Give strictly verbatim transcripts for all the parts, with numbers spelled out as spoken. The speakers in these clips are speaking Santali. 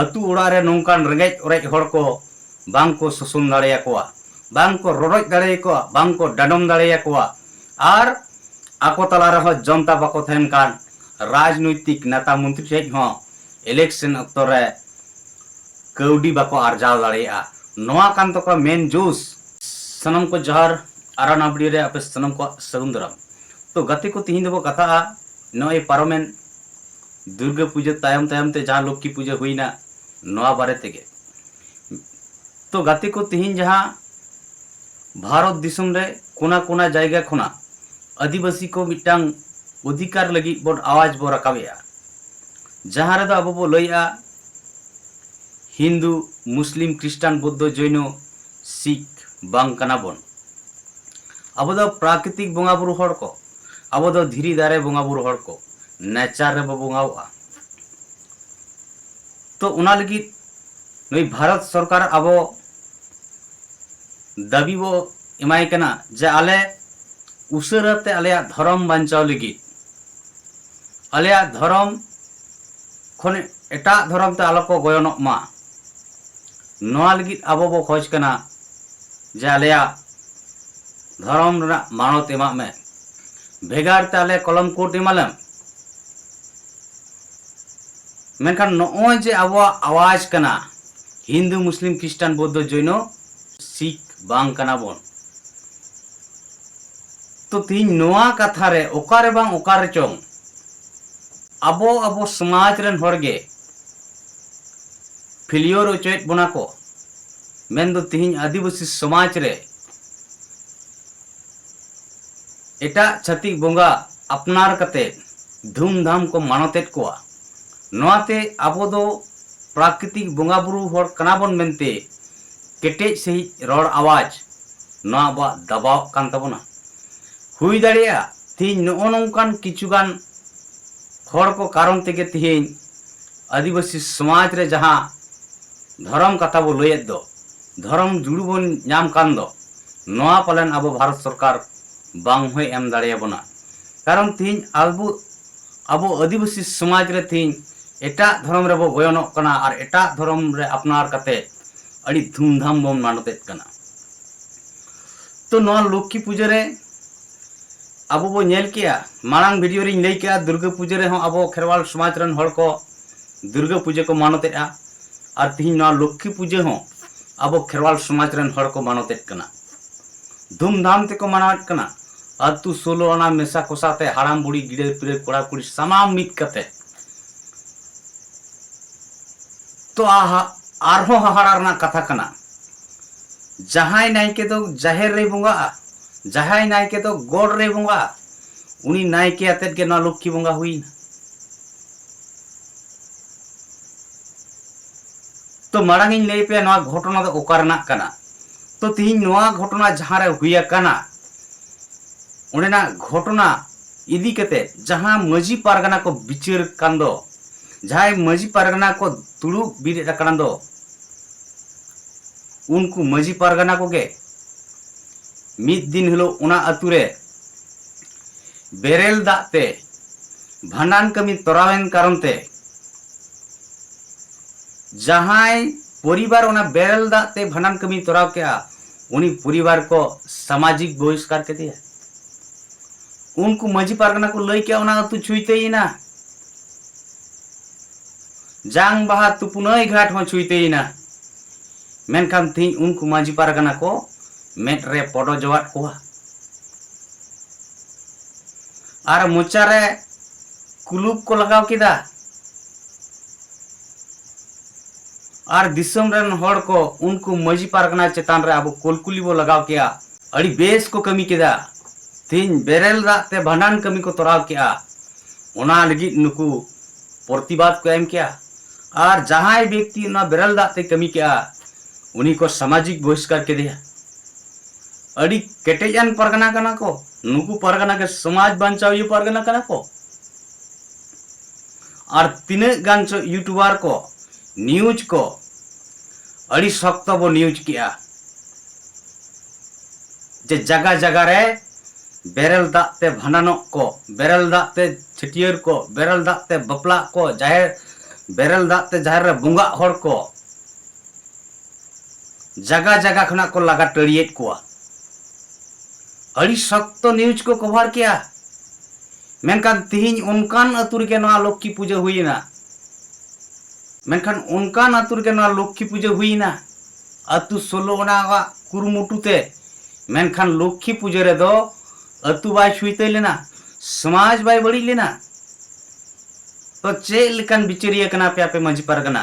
ᱟᱹᱛᱩ ᱚᱲᱟᱜ ᱨᱮ ᱱᱚᱝᱠᱟᱱ ᱨᱮᱸᱜᱮᱡ ᱚᱨᱮᱡ ᱦᱚᱲ ᱠᱚ ᱵᱟᱝ ᱠᱚ ᱥᱚᱥᱚᱱ ᱫᱟᱲᱮᱭᱟᱠᱚᱣᱟ, ᱵᱟᱝ ᱠᱚ ᱨᱚᱰᱚᱡ ᱫᱟᱲᱮᱭᱟᱠᱚᱣᱟ, ᱵᱟᱝ ᱠᱚ ᱰᱟᱰᱚᱢ ᱫᱟᱲᱮᱭᱟᱠᱚᱣᱟ᱾ ᱟᱨ ᱟᱠᱚ ᱛᱟᱞᱟ ᱨᱮᱦᱚᱸ ᱡᱚᱱᱛᱟ ᱵᱟᱠᱚ ᱛᱟᱦᱮᱱ ᱠᱷᱟᱱ ᱨᱟᱡᱽᱱᱳᱭᱛᱤᱠ ᱱᱮᱛᱟ ᱢᱚᱱᱛᱨᱤ ᱴᱷᱮᱡ ᱦᱚᱸ ᱤᱞᱮᱠᱥᱚᱱ ᱚᱠᱛᱚ ᱨᱮ ᱠᱟᱹᱣᱰᱤ ᱵᱟᱠᱚ ᱟᱨᱡᱟᱣ ᱫᱟᱲᱮᱭᱟᱜᱼᱟ᱾ ᱱᱚᱣᱟ ᱠᱟᱱ ᱛᱟᱠᱚᱣᱟ ᱢᱮᱱ ᱡᱳᱥ᱾ ᱥᱟᱱᱟᱢ ᱠᱚ ᱡᱚᱦᱟᱨ, ᱟᱨᱟᱱ ᱟᱵᱲᱤ ᱨᱮ ᱟᱯᱮ ᱥᱟᱱᱟᱢ ᱠᱚᱣᱟᱜ ᱥᱟᱹᱜᱩᱱ ᱫᱟᱨᱟᱢ᱾ ᱛᱚ ᱜᱟᱛᱮ ᱠᱚ, ᱛᱤᱦᱤᱧ ᱫᱚᱵᱚ ᱠᱟᱛᱷᱟᱜᱼᱟ ᱱᱚᱜᱼᱚᱭ ᱯᱟᱨᱚᱢᱮᱱ ᱫᱩᱨᱜᱟᱹ ᱯᱩᱡᱟᱹ ᱛᱟᱭᱚᱢ ᱛᱟᱭᱚᱢ ᱛᱮ ᱡᱟᱦᱟᱸ ᱞᱚᱠᱠᱷᱤ ᱯᱩᱡᱟᱹ ᱦᱩᱭᱱᱟ, ᱱᱚᱣᱟ ᱵᱟᱨᱮ ᱛᱮᱜᱮ᱾ ᱛᱚ ᱜᱟᱛᱮ ᱠᱚ, ᱛᱤᱦᱤᱧ ᱡᱟᱦᱟᱸ ᱵᱷᱟᱨᱚᱛ ᱫᱤᱥᱚᱢ ᱨᱮ ᱠᱳᱱᱟ ᱠᱳᱱᱟ ᱡᱟᱭᱜᱟ ᱠᱷᱚᱱᱟᱜ ᱟᱹᱫᱤᱵᱟᱹᱥᱤ ᱠᱚ ᱢᱤᱫᱴᱟᱝ ᱚᱫᱷᱤᱠᱟᱨ ᱞᱟᱹᱜᱤᱫ ᱵᱚᱱ ᱟᱣᱟᱡᱽ ᱵᱚ ᱨᱟᱠᱟᱵᱮᱜᱼᱟ, ᱡᱟᱦᱟᱸ ᱨᱮᱫᱚ ᱟᱵᱚ ᱵᱚ ᱞᱟᱹᱭᱮᱜᱼᱟ, ᱦᱤᱱᱫᱩ, ᱢᱩᱥᱞᱤᱢ, ᱠᱷᱨᱤᱥᱴᱟᱱ, ᱵᱳᱫᱽᱫᱷᱚ, ᱡᱚᱭᱱᱚ, ᱥᱤᱠᱷ ᱵᱟᱝ ᱠᱟᱱᱟ ᱵᱚᱱ᱾ ᱟᱵᱚ ᱫᱚ ᱯᱨᱟᱠᱨᱤᱛᱤᱠ ᱵᱚᱸᱜᱟ ᱵᱩᱨᱩ ᱦᱚᱲ ᱠᱚ, ᱟᱵᱚ ᱫᱚ ᱫᱷᱤᱨᱤ ᱫᱟᱨᱮ ᱵᱚᱸᱜᱟ ᱵᱩᱨᱩ ᱦᱚᱲ ᱠᱚ, ᱱᱮᱪᱟᱨ ᱨᱮᱵᱚ ᱵᱚᱸᱜᱟᱣᱟᱜᱼᱟ᱾ ᱛᱚ ᱚᱱᱟ ᱞᱟᱹᱜᱤᱫ ᱱᱩᱭ ᱵᱷᱟᱨᱚᱛ ᱥᱚᱨᱠᱟᱨ ᱟᱵᱚ ᱫᱟᱹᱵᱤ ᱵᱚ ᱮᱢᱟᱭ ᱠᱟᱱᱟ ᱡᱮ ᱟᱞᱮ ᱩᱥᱟᱹᱨᱟ ᱛᱮ ᱟᱞᱮᱭᱟᱜ ᱫᱷᱚᱨᱚᱢ ᱵᱟᱧᱪᱟᱣ ᱞᱟᱹᱜᱤᱫ, ᱟᱞᱮᱭᱟᱜ ᱫᱷᱚᱨᱚᱢ ᱠᱷᱚᱱ ᱮᱴᱟᱜ ᱫᱷᱚᱨᱚᱢ ᱛᱮ ᱟᱞᱚ ᱠᱚ ᱜᱚᱭᱚᱱᱚᱜ ᱢᱟ, ᱱᱚᱣᱟ ᱞᱟᱹᱜᱤᱫ ᱟᱵᱚ ᱵᱚ ᱠᱷᱚᱡᱽ ᱠᱟᱱᱟ ᱡᱮ ᱟᱞᱮᱭᱟᱜ ᱫᱷᱚᱨᱚᱢ ᱨᱮᱱᱟᱜ ᱢᱟᱱᱚᱛ ᱮᱢᱟᱜ ᱢᱮ, ᱵᱷᱮᱜᱟᱨ ᱛᱮ ᱟᱞᱮ ᱠᱚᱞᱚᱢ ᱠᱳᱰ ᱮᱢᱟᱞᱮᱢ᱾ ᱢᱮᱱᱠᱷᱟᱱ ᱱᱚᱜᱼᱚᱭ ᱡᱮ ᱟᱵᱚᱣᱟᱜ ᱟᱣᱟᱡᱽ ᱠᱟᱱᱟ, ᱦᱤᱱᱫᱩ, ᱢᱩᱥᱞᱤᱢ, ᱠᱷᱨᱤᱥᱴᱟᱱ, ᱵᱳᱫᱽᱫᱷᱚ, ᱡᱚᱭᱱᱚ, ᱥᱤᱠᱷ ᱵᱟᱝ ᱠᱟᱱᱟ ᱵᱚᱱ᱾ ᱛᱚ ᱛᱤᱦᱤᱧ ᱱᱚᱣᱟ ᱠᱟᱛᱷᱟ ᱨᱮ ᱚᱠᱟ ᱨᱮ ᱵᱟᱝ ᱚᱠᱟ ᱨᱮ ᱪᱚᱝ ᱟᱵᱚ, ᱟᱵᱚ ᱥᱚᱢᱟᱡᱽ ᱨᱮᱱ ᱦᱚᱲ ᱜᱮ ᱯᱷᱮᱞᱤᱭᱳᱨ ᱦᱚᱪᱚᱭᱮᱫ ᱵᱚᱱᱟ ᱠᱚ᱾ ᱢᱮᱱᱫᱚ ᱛᱤᱦᱤᱧ ᱟᱹᱫᱤᱵᱟᱹᱥᱤ ᱥᱚᱢᱟᱡᱽ ᱨᱮ ᱮᱴᱟᱜ ᱪᱷᱟᱹᱛᱤᱠ ᱵᱚᱸᱜᱟ ᱟᱯᱱᱟᱨ ᱠᱟᱛᱮ ᱫᱷᱩᱢᱫᱷᱟᱢ ᱠᱚ ᱢᱟᱱᱚᱛᱮᱫ ᱠᱚᱣᱟ᱾ ᱱᱚᱣᱟᱛᱮ ᱟᱵᱚ ᱫᱚ ᱯᱨᱟᱠᱨᱤᱛᱤᱠ ᱵᱚᱸᱜᱟ ᱵᱩᱨᱩ ᱦᱚᱲ ᱠᱟᱱᱟ ᱵᱚᱱ ᱢᱮᱱᱛᱮ ᱠᱮᱴᱮᱡ ᱥᱟᱺᱦᱤᱡ ᱨᱚᱲ ᱟᱣᱟᱡᱽ ᱱᱚᱣᱟ ᱟᱵᱚᱣᱟᱜ ᱫᱟᱵᱟᱣ ᱠᱟᱱ ᱛᱟᱵᱚᱱᱟ᱾ ᱦᱩᱭ ᱫᱟᱲᱮᱭᱟᱜᱼᱟ ᱛᱮᱦᱮᱧ ᱱᱚᱜᱼᱚ ᱱᱚᱝᱠᱟᱱ ᱠᱤᱪᱷᱩᱜᱟᱱ ᱦᱚᱲ ᱠᱚ ᱠᱟᱨᱚᱱ ᱛᱮᱜᱮ ᱛᱮᱦᱮᱧ ᱟᱹᱫᱤᱵᱟᱹᱥᱤ ᱥᱚᱢᱟᱡᱽ ᱨᱮ ᱡᱟᱦᱟᱸ ᱫᱷᱚᱨᱚᱢ ᱠᱟᱛᱷᱟ ᱵᱚ ᱞᱟᱹᱭᱮᱫ ᱫᱚ, ᱫᱷᱚᱨᱚᱢ ᱡᱩᱲᱩ ᱵᱚᱱ ᱧᱟᱢ ᱠᱟᱱ ᱫᱚ, ᱱᱚᱣᱟ ᱯᱟᱞᱮᱱ ᱟᱵᱚ ᱵᱷᱟᱨᱚᱛ ᱥᱚᱨᱠᱟᱨ ᱵᱟᱝ ᱦᱚᱸᱭ ᱮᱢ ᱫᱟᱲᱮᱭᱟᱵᱚᱱᱟ᱾ ᱠᱟᱨᱚᱱ ᱛᱮᱦᱮᱧ ᱟᱵᱚ, ᱟᱵᱚ ᱟᱹᱫᱤᱵᱟᱹᱥᱤ ᱥᱚᱢᱟᱡᱽ ᱨᱮ ᱛᱮᱦᱮᱧ ᱮᱴᱟᱜ ᱫᱷᱚᱨᱚᱢ ᱨᱮᱵᱚ ᱜᱚᱭᱚᱱᱚᱜ ᱠᱟᱱᱟ ᱟᱨ ᱮᱴᱟᱜ ᱫᱷᱚᱨᱚᱢ ᱨᱮ ᱟᱯᱱᱟᱨ ᱠᱟᱛᱮ ᱟᱹᱰᱤ ᱫᱷᱩᱢᱫᱷᱟᱢ ᱵᱚᱱ ᱢᱟᱱᱚᱛᱮᱫ ᱠᱟᱱᱟ᱾ ᱛᱚ ᱱᱚᱣᱟ ᱞᱚᱠᱠᱷᱤ ᱯᱩᱡᱟᱹ ᱨᱮ ᱟᱵᱚ ᱵᱚ ᱧᱮᱞ ᱠᱮᱜᱼᱟ, ᱢᱟᱲᱟᱝ ᱵᱷᱤᱰᱤᱭᱳ ᱨᱤᱧ ᱞᱟᱹᱭ ᱠᱮᱜᱼᱟ, ᱫᱩᱨᱜᱟᱹ ᱯᱩᱡᱟᱹ ᱨᱮᱦᱚᱸ ᱟᱵᱚ ᱠᱷᱮᱨᱣᱟᱞ ᱥᱚᱢᱟᱡᱽ ᱨᱮᱱ ᱦᱚᱲ ᱠᱚ ᱫᱩᱨᱜᱟᱹ ᱯᱩᱡᱟᱹ ᱠᱚ ᱢᱟᱱᱚᱛᱮᱜᱼᱟ᱾ ᱟᱨ ᱛᱤᱦᱤᱧ ᱱᱚᱣᱟ ᱞᱚᱠᱠᱷᱤ ᱯᱩᱡᱟᱹ ᱦᱚᱸ ᱟᱵᱚ ᱠᱷᱮᱨᱣᱟᱞ ᱥᱚᱢᱟᱡᱽ ᱨᱮᱱ ᱦᱚᱲ ᱠᱚ ᱢᱟᱱᱚᱛᱮᱫ ᱠᱟᱱᱟ, ᱫᱷᱩᱢᱫᱷᱟᱢ ᱛᱮᱠᱚ ᱢᱟᱱᱟᱣᱮᱫ ᱠᱟᱱᱟ᱾ ᱟᱹᱛᱩ ᱥᱳᱞᱳ ᱟᱱᱟ ᱢᱮᱥᱟ ᱠᱚᱥᱟ ᱛᱮ ᱦᱟᱲᱟᱢ ᱵᱩᱲᱦᱤ ᱜᱤᱫᱟᱹᱨ ᱯᱤᱫᱟᱹᱨ ᱠᱚᱲᱟ ᱠᱩᱲᱤ ᱥᱟᱱᱟᱢ ᱢᱤᱫ ᱠᱟᱛᱮ᱾ ᱛᱚ ᱟᱦᱟ-, ᱟᱨᱦᱚᱸ ᱦᱟᱦᱟᱲᱟ ᱨᱮᱱᱟᱜ ᱠᱟᱛᱷᱟ ᱠᱟᱱᱟ, ᱡᱟᱦᱟᱸᱭ ᱱᱟᱭᱠᱮ ᱫᱚ ᱡᱟᱦᱮᱨ ᱨᱮᱭ ᱵᱚᱸᱜᱟᱜᱼᱟ, ᱡᱟᱦᱟᱸᱭ ᱱᱟᱭᱠᱮ ᱫᱚ ᱜᱚᱰ ᱨᱮᱭ ᱵᱚᱸᱜᱟᱜᱼᱟ, ᱩᱱᱤ ᱱᱟᱭᱠᱮ ᱟᱛᱮᱫ ᱜᱮ ᱱᱚᱣᱟ ᱞᱚᱠᱠᱷᱤ ᱵᱚᱸᱜᱟ ᱦᱩᱭᱱᱟ᱾ ᱛᱚ ᱢᱟᱲᱟᱝ ᱤᱧ ᱞᱟᱹᱭ ᱯᱮᱭᱟ ᱱᱚᱣᱟ ᱜᱷᱚᱴᱚᱱᱟ ᱫᱚ ᱚᱠᱟ ᱨᱮᱱᱟᱜ ᱠᱟᱱᱟ᱾ ᱛᱚ ᱛᱤᱦᱤᱧ ᱱᱚᱣᱟ ᱜᱷᱚᱴᱚᱱᱟ ᱡᱟᱦᱟᱸ ᱨᱮ ᱦᱩᱭ ᱟᱠᱟᱱᱟ, ᱚᱸᱰᱮᱱᱟᱜ ᱜᱷᱚᱴᱚᱱᱟ ᱤᱫᱤ ᱠᱟᱛᱮ ᱡᱟᱦᱟᱸ ᱢᱟᱹᱡᱷᱤ ᱯᱟᱨᱜᱟᱱᱟ ᱠᱚ ᱵᱤᱪᱟᱹᱨ ᱠᱟᱱ ᱫᱚ, ᱡᱟᱦᱟᱸᱭ ᱢᱟᱹᱡᱷᱤ ᱯᱟᱨᱜᱟᱱᱟ ᱠᱚ ᱫᱩᱲᱩᱵ ᱵᱮᱨᱮᱫ ᱟᱠᱟᱱ ᱫᱚ, ᱩᱱᱠᱩ ᱢᱟᱹᱡᱷᱤ ᱯᱟᱨᱜᱟᱱᱟ ᱠᱚᱜᱮ ᱢᱤᱫ ᱫᱤᱱ ᱦᱤᱞᱳᱜ ᱚᱱᱟ ᱟᱹᱛᱩ ᱨᱮ ᱵᱮᱨᱮᱞ ᱫᱟᱜ ᱛᱮ ᱵᱷᱟᱸᱰᱟᱱ ᱠᱟᱹᱢᱤ ᱛᱚᱨᱟᱣᱮᱱ ᱠᱟᱨᱚᱱ ᱛᱮ ᱡᱟᱦᱟᱸᱭ ᱯᱚᱨᱤᱵᱟᱨ ᱚᱱᱟ ᱵᱮᱨᱮᱞ ᱫᱟᱜ ᱛᱮ ᱵᱷᱟᱸᱰᱟᱱ ᱠᱟᱹᱢᱤ ᱛᱚᱨᱟᱣ ᱠᱮᱜᱼᱟ, ᱩᱱᱤ ᱯᱚᱨᱤᱵᱟᱨ ᱠᱚ ᱥᱟᱢᱟᱡᱤᱠ ᱵᱚᱦᱤᱥᱠᱟᱨ ᱠᱮᱫᱮᱭᱟ᱾ ᱩᱱᱠᱩ ᱢᱟᱹᱡᱷᱤ ᱯᱟᱨᱜᱟᱱᱟ ᱠᱚ ᱞᱟᱹᱭ ᱠᱮᱜᱼᱟ, ᱚᱱᱟ ᱟᱹᱛᱩ ᱪᱷᱩᱭᱛᱟᱹᱭᱮᱱᱟ, ᱡᱟᱝ ᱵᱟᱦᱟ ᱛᱩᱯᱩᱱᱟᱹᱭ ᱜᱷᱟᱴ ᱦᱚᱸ ᱪᱷᱩᱭᱛᱟᱹᱭᱮᱱᱟ᱾ ᱢᱮᱱᱠᱷᱟᱱ ᱛᱮᱦᱮᱧ ᱩᱱᱠᱩ ᱢᱟᱹᱡᱷᱤ ᱯᱟᱨᱜᱟᱱᱟ ᱠᱚ ᱢᱮᱫ ᱨᱮ ᱯᱚᱰᱚᱡᱚᱣᱟᱫ ᱠᱚᱣᱟ᱾ ᱟᱨ ᱢᱚᱪᱟ ᱨᱮ ᱠᱩᱞᱩᱯ ᱠᱚ ᱞᱟᱜᱟᱣ ᱠᱮᱫᱟ᱾ ᱟᱨ ᱫᱤᱥᱚᱢ ᱨᱮᱱ ᱦᱚᱲ ᱠᱚ ᱩᱱᱠᱩ ᱢᱟᱹᱡᱷᱤ ᱯᱟᱨᱜᱟᱱᱟ ᱪᱮᱛᱟᱱ ᱨᱮ ᱟᱵᱚ ᱠᱚᱞᱠᱩᱞᱤ ᱵᱚ ᱞᱟᱜᱟᱣ ᱠᱮᱜᱼᱟ᱾ ᱟᱹᱰᱤ ᱵᱮᱥ ᱠᱚ ᱠᱟᱹᱢᱤ ᱠᱮᱫᱟ᱾ ᱛᱮᱦᱮᱧ ᱵᱮᱨᱮᱞ ᱫᱟᱜ ᱛᱮ ᱵᱷᱟᱸᱰᱟᱱ ᱠᱟᱹᱢᱤ ᱠᱚ ᱛᱚᱨᱟᱣ ᱠᱮᱜᱼᱟ᱾ ᱚᱱᱟ ᱞᱟᱹᱜᱤᱫ ᱱᱩᱠᱩ ᱯᱨᱚᱛᱤᱵᱟᱫ ᱠᱚ ᱮᱢ ᱠᱮᱜᱼᱟ᱾ ᱟᱨ ᱡᱟᱦᱟᱸᱭ ᱵᱮᱠᱛᱤ ᱚᱱᱟ ᱵᱮᱨᱮᱞ ᱫᱟᱜ ᱛᱮ ᱠᱟᱹᱢᱤ ᱠᱮᱜᱼᱟ, ᱩᱱᱤ ᱠᱚ ᱥᱟᱢᱟᱡᱤᱠ ᱵᱚᱦᱤᱥᱠᱟᱨ ᱠᱮᱫᱮᱭᱟ᱾ ᱟᱹᱰᱤ ᱠᱮᱴᱮᱡ ᱟᱱ ᱯᱟᱨᱜᱟᱱᱟ ᱠᱟᱱᱟ ᱠᱚ, ᱱᱩᱠᱩ ᱯᱟᱨᱜᱟᱱᱟ ᱜᱮ ᱥᱚᱢᱟᱡᱽ ᱵᱟᱧᱪᱟᱣᱤᱭᱟᱹ ᱯᱟᱨᱜᱟᱱᱟ ᱠᱟᱱᱟ ᱠᱚ᱾ ᱟᱨ ᱛᱤᱱᱟᱹᱜ ᱜᱟᱱ ᱪᱚ ᱤᱭᱩᱴᱩᱵᱟᱨ ᱠᱚ, ᱱᱤᱭᱩᱡᱽ ᱠᱚ, ᱟᱹᱰᱤ ᱥᱚᱠᱛᱚ ᱵᱚ ᱱᱤᱭᱩᱡᱽ ᱠᱮᱜᱼᱟ ᱡᱮ ᱡᱟᱜᱟ ᱡᱟᱜᱟ ᱨᱮ ᱵᱮᱨᱮᱞ ᱫᱟᱜ ᱛᱮ ᱵᱷᱟᱸᱰᱟᱱᱚᱜ ᱠᱚ, ᱵᱮᱨᱮᱞ ᱫᱟᱜ ᱛᱮ ᱪᱷᱟᱹᱴᱭᱟᱹᱨ ᱠᱚ, ᱵᱮᱨᱮᱞ ᱫᱟᱜ ᱛᱮ ᱵᱟᱯᱞᱟᱜ ᱠᱚ, ᱡᱟᱦᱮᱨ ᱵᱮᱨᱮᱞ ᱫᱟᱜ ᱛᱮ ᱡᱟᱦᱮᱨ ᱨᱮ ᱵᱚᱸᱜᱟᱜ ᱦᱚᱲ ᱠᱚ ᱡᱟᱜᱟ ᱡᱟᱜᱟ ᱠᱷᱚᱱᱟᱜ ᱠᱚ ᱞᱟᱜᱟ ᱴᱟᱹᱲᱤᱭᱮᱫ ᱠᱚᱣᱟ᱾ ᱟᱹᱰᱤ ᱥᱚᱠᱛᱚ ᱱᱤᱭᱩᱡᱽ ᱠᱚ ᱠᱚᱵᱷᱟᱨ ᱠᱮᱜᱼᱟ᱾ ᱢᱮᱱᱠᱷᱟᱱ ᱛᱤᱦᱤᱧ ᱚᱱᱠᱟᱱ ᱟᱹᱛᱩ ᱨᱮᱜᱮ ᱱᱚᱣᱟ ᱞᱚᱠᱠᱷᱤ ᱯᱩᱡᱟᱹ ᱦᱩᱭᱮᱱᱟ᱾ ᱢᱮᱱᱠᱷᱟᱱ ᱚᱱᱠᱟᱱ ᱟᱹᱛᱩ ᱨᱮᱜᱮ ᱱᱚᱣᱟ ᱞᱚᱠᱠᱷᱤ ᱯᱩᱡᱟᱹ ᱦᱩᱭᱮᱱᱟ᱾ ᱟᱹᱛᱩ ᱥᱳᱞᱳ ᱚᱱᱟᱣᱟᱜ ᱠᱩᱨᱩᱢᱩᱴᱩ ᱛᱮ, ᱢᱮᱱᱠᱷᱟᱱ ᱞᱚᱠᱠᱷᱤ ᱯᱩᱡᱟᱹ ᱨᱮᱫᱚ ᱟᱹᱛᱩ ᱵᱟᱭ ᱪᱷᱩᱭᱛᱟᱹᱭ ᱞᱮᱱᱟ, ᱥᱚᱢᱟᱡᱽ ᱵᱟᱭ ᱵᱟᱹᱲᱤᱡ ᱞᱮᱱᱟ᱾ ᱛᱚ ᱪᱮᱫ ᱞᱮᱠᱟᱱ ᱵᱤᱪᱟᱹᱨᱤᱭᱟᱹ ᱠᱟᱱᱟ ᱯᱮ ᱟᱯᱮ ᱢᱟᱹᱡᱷᱤ ᱯᱟᱨᱜᱟᱱᱟ?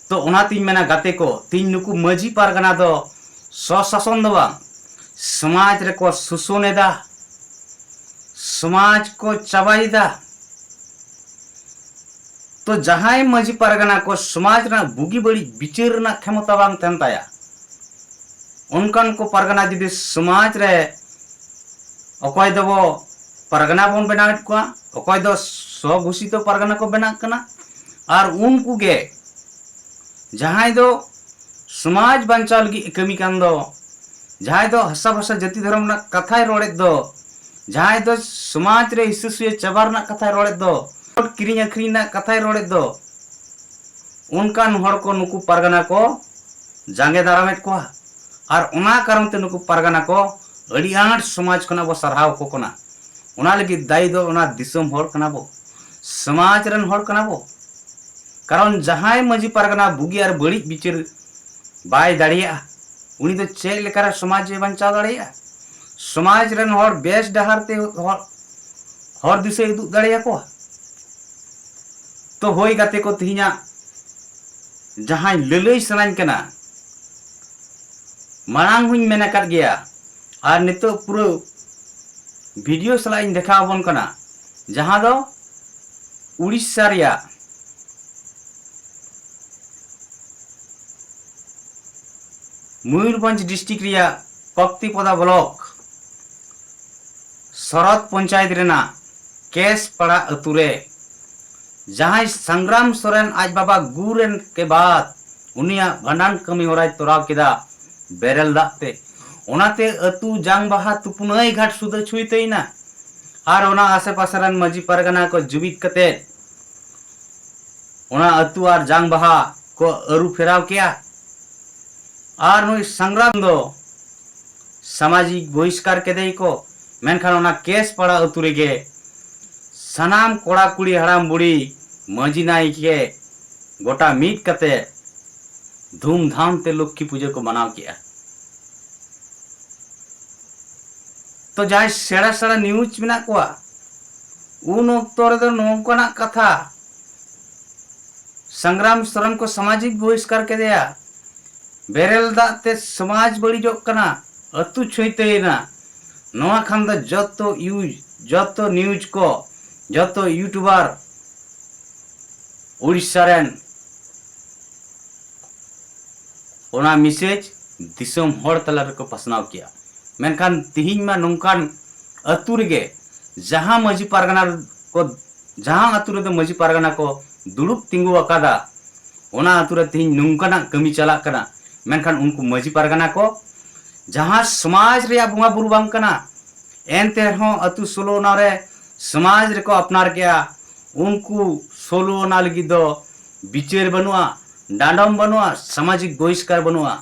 ᱛᱚ ᱚᱱᱟᱛᱤᱧ ᱢᱮᱱᱟ ᱜᱟᱛᱮ ᱠᱚ, ᱛᱤᱧ ᱱᱩᱠᱩ ᱢᱟᱹᱡᱷᱤ ᱯᱟᱨᱜᱟᱱᱟ ᱫᱚ ᱥᱚᱥᱟᱥᱚᱱ ᱫᱚ ᱵᱟᱝ, ᱥᱚᱢᱟᱡᱽ ᱨᱮᱠᱚ ᱥᱳᱥᱚᱱ ᱮᱫᱟ, ᱥᱚᱢᱟᱡᱽ ᱠᱚ ᱪᱟᱵᱟᱭᱮᱫᱟ᱾ ᱛᱚ ᱡᱟᱦᱟᱸᱭ ᱢᱟᱹᱡᱷᱤ ᱯᱟᱨᱜᱟᱱᱟ ᱠᱚ ᱥᱚᱢᱟᱡᱽ ᱨᱮᱱᱟᱜ ᱵᱩᱜᱤ ᱵᱟᱹᱲᱤᱡ ᱵᱤᱪᱟᱹᱨ ᱨᱮᱱᱟᱜ ᱠᱷᱮᱢᱚᱛᱟ ᱵᱟᱝ ᱛᱟᱦᱮᱱ ᱛᱟᱭᱟ, ᱚᱱᱠᱟᱱ ᱠᱚ ᱯᱟᱨᱜᱟᱱᱟ ᱡᱩᱫᱤ ᱥᱚᱢᱟᱡᱽ ᱨᱮ ᱚᱠᱚᱭ ᱫᱚᱵᱚ ᱯᱟᱨᱜᱟᱱᱟ ᱵᱚᱱ ᱵᱮᱱᱟᱣᱮᱫ ᱠᱚᱣᱟ, ᱚᱠᱚᱭ ᱫᱚ ᱥᱚᱜᱷᱳᱥᱤᱛᱚ ᱯᱟᱨᱜᱟᱱᱟ ᱠᱚ ᱵᱮᱱᱟᱜ ᱠᱟᱱᱟ, ᱟᱨ ᱩᱱᱠᱩ ᱜᱮ ᱡᱟᱦᱟᱸᱭ ᱫᱚ ᱥᱚᱢᱟᱡᱽ ᱵᱟᱧᱪᱟᱣ ᱞᱟᱹᱜᱤᱫ ᱮ ᱠᱟᱹᱢᱤ ᱠᱟᱱ ᱫᱚ, ᱡᱟᱦᱟᱸᱭ ᱫᱚ ᱦᱟᱥᱟ ᱵᱷᱟᱥᱟ ᱡᱟᱹᱛᱤ ᱫᱷᱚᱨᱚᱢ ᱨᱮᱱᱟᱜ ᱠᱟᱛᱷᱟᱭ ᱨᱚᱲᱮᱫ ᱫᱚ, ᱡᱟᱦᱟᱸᱭ ᱫᱚ ᱥᱚᱢᱟᱡᱽ ᱨᱮ ᱦᱤᱸᱥᱟᱹ ᱥᱩᱭᱟᱹ ᱪᱟᱵᱟ ᱨᱮᱱᱟᱜ ᱠᱟᱛᱷᱟᱭ ᱨᱚᱲᱮᱫ ᱫᱚ, ᱠᱤᱨᱤᱧ ᱟᱹᱠᱷᱨᱤᱧ ᱨᱮᱱᱟᱜ ᱠᱟᱛᱷᱟᱭ ᱨᱚᱲᱮᱫ ᱫᱚ, ᱚᱱᱠᱟᱱ ᱦᱚᱲ ᱠᱚ ᱱᱩᱠᱩ ᱯᱟᱨᱜᱟᱱᱟ ᱠᱚ ᱡᱟᱸᱜᱮ ᱫᱟᱨᱟᱢᱮᱫ ᱠᱚᱣᱟ᱾ ᱟᱨ ᱚᱱᱟ ᱠᱟᱨᱚᱱ ᱛᱮ ᱱᱩᱠᱩ ᱯᱟᱨᱜᱟᱱᱟ ᱠᱚ ᱟᱹᱰᱤ ᱟᱸᱴ ᱥᱚᱢᱟᱡᱽ ᱠᱷᱚᱱᱟᱜ ᱵᱚ ᱥᱟᱨᱦᱟᱣ ᱠᱚ ᱠᱟᱱᱟ᱾ ᱚᱱᱟ ᱞᱟᱹᱜᱤᱫ ᱫᱟᱭᱤ ᱫᱚ ᱚᱱᱟ ᱫᱤᱥᱚᱢ ᱦᱚᱲ ᱠᱟᱱᱟ ᱵᱚ, ᱥᱚᱢᱟᱡᱽ ᱨᱮᱱ ᱦᱚᱲ ᱠᱟᱱᱟ ᱵᱚ᱾ ᱠᱟᱨᱚᱱ ᱡᱟᱦᱟᱸᱭ ᱢᱟᱹᱡᱷᱤ ᱯᱟᱨᱜᱟᱱᱟ ᱵᱩᱜᱤ ᱟᱨ ᱵᱟᱹᱲᱤᱡ ᱵᱤᱪᱟᱹᱨ ᱵᱟᱭ ᱫᱟᱲᱮᱭᱟᱜᱼᱟ, ᱩᱱᱤ ᱫᱚ ᱪᱮᱫ ᱞᱮᱠᱟᱨᱮ ᱥᱚᱢᱟᱡᱽ ᱮ ᱵᱟᱧᱪᱟᱣ ᱫᱟᱲᱮᱭᱟᱜᱼᱟ? ᱥᱚᱢᱟᱡᱽ ᱨᱮᱱ ᱦᱚᱲ ᱵᱮᱥ ᱰᱟᱦᱟᱨ ᱛᱮ ᱦᱚᱲ, ᱦᱚᱨ ᱫᱤᱥᱟᱹᱭ ᱩᱫᱩᱜ ᱫᱟᱲᱮᱭᱟᱠᱚᱣᱟ? ᱛᱚ ᱦᱳᱭ ᱜᱟᱛᱮ ᱠᱚ, ᱛᱮᱦᱮᱧᱟᱜ ᱡᱟᱦᱟᱸᱧ ᱞᱟᱹᱞᱟᱹᱭ ᱥᱟᱱᱟᱧ ᱠᱟᱱᱟ, ᱢᱟᱲᱟᱝ ᱦᱚᱸᱧ ᱢᱮᱱ ᱟᱠᱟᱫ ᱜᱮᱭᱟ, ᱟᱨ ᱱᱤᱛᱚᱜ ᱯᱩᱨᱟᱹ ᱵᱷᱤᱰᱤᱭᱳ ᱥᱟᱞᱟᱜ ᱤᱧ ᱫᱮᱠᱷᱟᱣ ᱟᱵᱚᱱ ᱠᱟᱱᱟ, ᱡᱟᱦᱟᱸ ᱫᱚ ᱩᱲᱤᱥᱥᱟ ᱨᱮᱭᱟᱜ ᱢᱚᱭᱩᱨᱵᱷᱚᱸᱡᱽ ᱰᱤᱥᱴᱨᱤᱠᱴ ᱨᱮᱭᱟᱜ ᱠᱚᱠᱛᱤᱯᱚᱫᱟ ᱵᱞᱚᱠ ᱥᱚᱨᱚᱛ ᱯᱚᱧᱪᱟᱭᱮᱛ ᱨᱮᱱᱟᱜ ᱠᱮᱥᱯᱟᱲᱟ ᱟᱹᱛᱩ ᱨᱮ ᱡᱟᱦᱟᱸᱭ ᱥᱟᱝᱜᱨᱟᱢ ᱥᱚᱨᱮᱱ ᱟᱡ ᱵᱟᱵᱟ ᱜᱩᱨ ᱮᱱ ᱠᱮ ᱵᱟᱫ ᱩᱱᱤᱭᱟᱜ ᱵᱷᱟᱸᱰᱟᱱ ᱠᱟᱹᱢᱤ ᱦᱚᱨᱟᱭ ᱛᱚᱨᱟᱣ ᱠᱮᱫᱟ ᱵᱮᱨᱮᱞ ᱫᱟᱜ ᱛᱮ᱾ ᱚᱱᱟᱛᱮ ᱟᱹᱛᱩ ᱡᱟᱝ ᱵᱟᱦᱟ ᱛᱩᱯᱩᱱᱟᱹᱭ ᱜᱷᱟᱴ ᱥᱩᱫᱷᱟᱹ ᱪᱷᱩᱭᱛᱟᱹᱭᱮᱱᱟ᱾ ᱟᱨ ᱚᱱᱟ ᱟᱥᱮ ᱯᱟᱥᱮ ᱨᱮᱱ ᱢᱟᱹᱡᱷᱤ ᱯᱟᱨᱜᱟᱱᱟ ᱠᱚ ᱡᱩᱢᱤᱫ ᱠᱟᱛᱮ ᱚᱱᱟ ᱟᱹᱛᱩ ᱟᱨ ᱡᱟᱝ ᱵᱟᱦᱟ ᱠᱚ ᱟᱹᱨᱩ ᱯᱷᱮᱨᱟᱣ ᱠᱮᱜᱼᱟ᱾ ᱟᱨ ᱱᱩᱭ ᱥᱟᱝᱜᱽᱨᱟᱢ ᱫᱚ ᱥᱟᱢᱟᱡᱤᱠ ᱵᱚᱦᱤᱥᱠᱟᱨ ᱠᱮᱫᱮᱭᱟᱠᱚ᱾ ᱢᱮᱱᱠᱷᱟᱱ ᱚᱱᱟ ᱠᱮᱥᱯᱟᱲᱟ ᱟᱹᱛᱩ ᱨᱮᱜᱮ ᱥᱟᱱᱟᱢ ᱠᱚᱲᱟ ᱠᱩᱲᱤ, ᱦᱟᱲᱟᱢ ᱵᱩᱲᱦᱤ, ᱢᱟᱹᱡᱷᱤ ᱱᱟᱭᱠᱮ ᱜᱚᱴᱟ ᱢᱤᱫ ᱠᱟᱛᱮ ᱫᱷᱩᱢᱫᱷᱟᱢ ᱛᱮ ᱞᱚᱠᱠᱷᱤ ᱯᱩᱡᱟᱹ ᱠᱚ ᱢᱟᱱᱟᱣ ᱠᱮᱜᱼᱟ᱾ ᱛᱚ ᱡᱟᱦᱟᱸᱭ ᱥᱮᱬᱟ ᱥᱮᱬᱟ ᱱᱤᱭᱩᱡᱽ ᱢᱮᱱᱟᱜ ᱠᱚᱣᱟ, ᱩᱱ ᱚᱠᱛᱚ ᱨᱮᱫᱚ ᱱᱚᱝᱠᱟᱱᱟᱜ ᱠᱟᱛᱷᱟ, ᱥᱟᱝᱜᱽᱨᱟᱢ ᱥᱚᱨᱮᱱ ᱠᱚ ᱥᱟᱢᱟᱡᱤᱠ ᱵᱚᱦᱤᱥᱠᱟᱨ ᱠᱮᱫᱮᱭᱟ, ᱵᱮᱨᱮᱞ ᱫᱟᱜ ᱛᱮ ᱥᱚᱢᱟᱡᱽ ᱵᱟᱹᱲᱤᱡᱚᱜ ᱠᱟᱱᱟ, ᱟᱹᱛᱩ ᱪᱷᱩᱭᱛᱟᱹᱭᱮᱱᱟ᱾ ᱱᱚᱣᱟ ᱠᱷᱟᱱ ᱫᱚ ᱡᱚᱛᱚ ᱤᱭᱩᱡᱽ, ᱡᱚᱛᱚ ᱱᱤᱭᱩᱡᱽ ᱠᱚ, ᱡᱚᱛᱚ ᱤᱭᱩᱴᱩᱵᱟᱨ ᱩᱲᱤᱥᱥᱟ ᱨᱮᱱ ᱚᱱᱟ ᱢᱮᱥᱮᱡᱽ ᱫᱤᱥᱚᱢ ᱦᱚᱲ ᱛᱟᱞᱟ ᱨᱮᱠᱚ ᱯᱟᱥᱱᱟᱣ ᱠᱮᱜᱼᱟ᱾ ᱢᱮᱱᱠᱷᱟᱱ ᱛᱤᱦᱤᱧ ᱢᱟ ᱱᱚᱝᱠᱟᱱ ᱟᱹᱛᱩ ᱨᱮᱜᱮ, ᱡᱟᱦᱟᱸ ᱢᱟᱹᱡᱷᱤ ᱯᱟᱨᱜᱟᱱᱟ ᱠᱚ, ᱡᱟᱦᱟᱸ ᱟᱹᱛᱩ ᱨᱮᱫᱚ ᱢᱟᱹᱡᱷᱤ ᱯᱟᱨᱜᱟᱱᱟ ᱠᱚ ᱫᱩᱲᱩᱵ ᱛᱤᱸᱜᱩ ᱟᱠᱟᱫᱟ, ᱚᱱᱟ ᱟᱹᱛᱩ ᱨᱮ ᱛᱤᱦᱤᱧ ᱱᱚᱝᱠᱟᱱᱟᱜ ᱠᱟᱹᱢᱤ ᱪᱟᱞᱟᱜ ᱠᱟᱱᱟ᱾ ᱢᱮᱱᱠᱷᱟᱱ ᱩᱱᱠᱩ ᱢᱟᱹᱡᱷᱤ ᱯᱟᱨᱜᱟᱱᱟ ᱠᱚ ᱡᱟᱦᱟᱸ ᱥᱚᱢᱟᱡᱽ ᱨᱮᱭᱟᱜ ᱵᱚᱸᱜᱟ ᱵᱩᱨᱩ ᱵᱟᱝ ᱠᱟᱱᱟ, ᱮᱱᱛᱮ ᱨᱮᱦᱚᱸ ᱟᱹᱛᱩ ᱥᱳᱞᱳ ᱟᱱᱟ ᱨᱮ ᱥᱚᱢᱟᱡᱽ ᱨᱮᱠᱚ ᱟᱯᱱᱟᱨ ᱠᱮᱜᱼᱟ᱾ ᱩᱱᱠᱩ ᱥᱳᱞᱳ ᱟᱱᱟ ᱞᱟᱹᱜᱤᱫ ᱫᱚ ᱵᱤᱪᱟᱹᱨ ᱵᱟᱹᱱᱩᱜᱼᱟ, ᱰᱟᱸᱰᱚᱢ ᱵᱟᱹᱱᱩᱜᱼᱟ, ᱥᱟᱢᱟᱡᱤᱠ ᱵᱚᱦᱤᱥᱠᱟᱨ ᱵᱟᱹᱱᱩᱜᱼᱟ᱾